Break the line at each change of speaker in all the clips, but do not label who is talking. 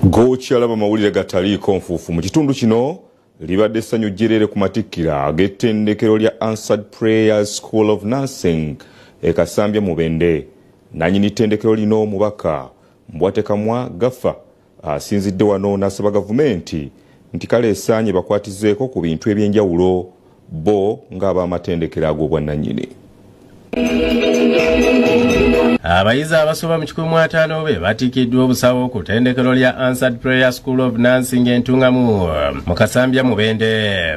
Gokyalaba mawulire gataliiko nfuufu mu kitundu kino libadde essanyu jjerere ku matikkira ag'ettendekero lya Answered Prayers School of Nursing e Kasambya Mubende. Nannyini ttendekero lino omubaka Mbwatekamwa Gafa asinzidde wano n'asaba gavumenti nti kale esaanye bakwatizeeko ku bintu ebyenjawulo bo ng'ab'amatendekero ag'obwannannyini.
Abayizi abasoba mu 150 be batikiddwa obusawo ku ttendekero lya Answered Prayer School of Nursing Entungamu mu Kasambya Mubende.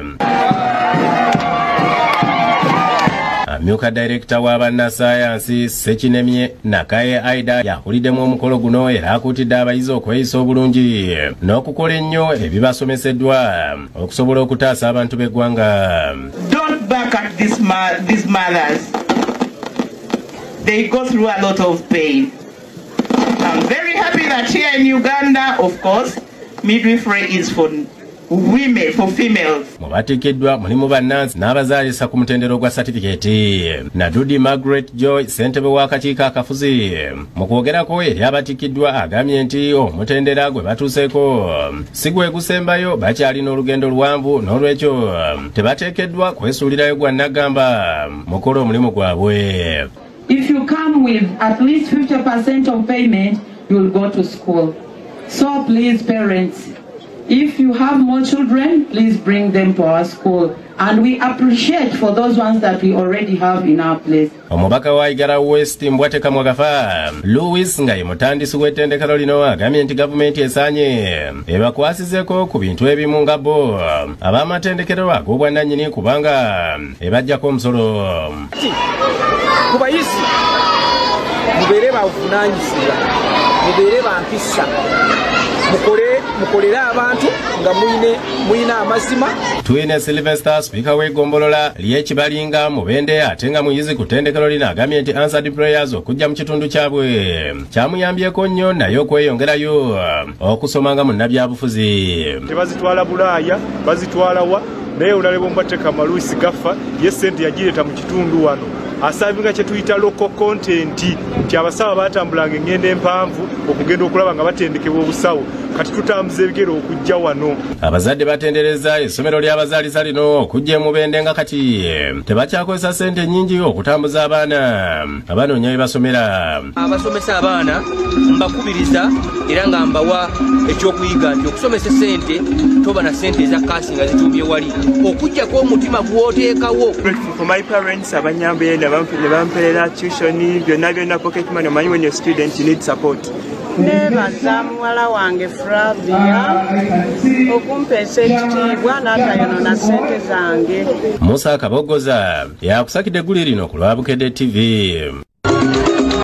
Amyuka director wa bannasayansi Sekinemye Nakaye Aida yakuliddemu omukolo guno era akuutidde abayizi okweyisa obulungi n'okukola ennyo ebibasomeseddwa okusobola okutaasa abantu b'eggwanga.
Don't back at these mothers. They go through a lot of pain. I'm very happy that here in Uganda, of course, midwifery is for women, for females.
Mu batikiddwa mulimu bannansi n'abazaalisa ku mutendero gwa satifikeeti. Nadudi Margaret Joy, ssentebe w'akakiiko akafuzi, mu kwogerako eri abatikiddwa agambye nti omutendera gwe batuuseeko si gwe gusembayo, bakyalina olugendo luwanvu, n'olwekyo tebateekeddwa kwesuulirayo gwa nnaggamba mu kukola omulimu gwabwe.
If you come with at least 50% of payment, you'll go to school. So please, parents, if you have more children, please bring them to our school. And we appreciate for those ones that we already have in our place.
Omubaka wa Igara West Mbwatekamwa Gafa Louis nga ye mutandisi w'ettendekero lino agambye nti gavumenti esaanye ebakwasizeeko ku bintu ebimu nga bo ab'amatendekero ag'obwannannyini kubanga ebajjako omusolo.
Ku bayizi mubeere bavunaanyizibwa, mubeere bampisa, mukolere abantu nga muyina amazima.
Twine Sylvester, sipiika w'eggombolola ly'Ekibalinga Mubende ate nga muyizi ku ttendekero lino agambye nti Answered Prayers okujja mu kitundu kyabwe kyamuyambyeko nnyo naye okweyongerayo okusoma nga munnabyabufuzi.
Tebazitwala Bulaaya, bazitwala wa, naye olaleba Mbwatekamwa Louis Gafa ye ssente yagireeta mu kitundu wano. Asabinga kye tuyita local content nti abasawo batambulanga engendo empanvu okugenda okulaba nga batendekebwa obusawo, kati tutambuza ebigere okujja wano.
Abazadde batendereza essomero ly'abazaalisa lino okujja e Mubende nga kati tebakyakozesa ssente nnyingi okutambuza abaana abanoonya bye basomera.
Abasomesa abaana mbakubiriza era nga mbawa ekyokuyiga nti okusomesa ssente toba na ssente eza kaasi nga zituumye wali okuggyako omutima gw'oteekawo.
For my parents abanyambe ne bampeerera tuition byonna byonna pocket money. Omanyi when you're a student you need support.
Neebaza muwala wange Flavia okumpeesa ekitiibwa n'atayonoona ssente zange.
Musa Kabogoza yakusakidde eggulire lino ku lwa Bukedde TV.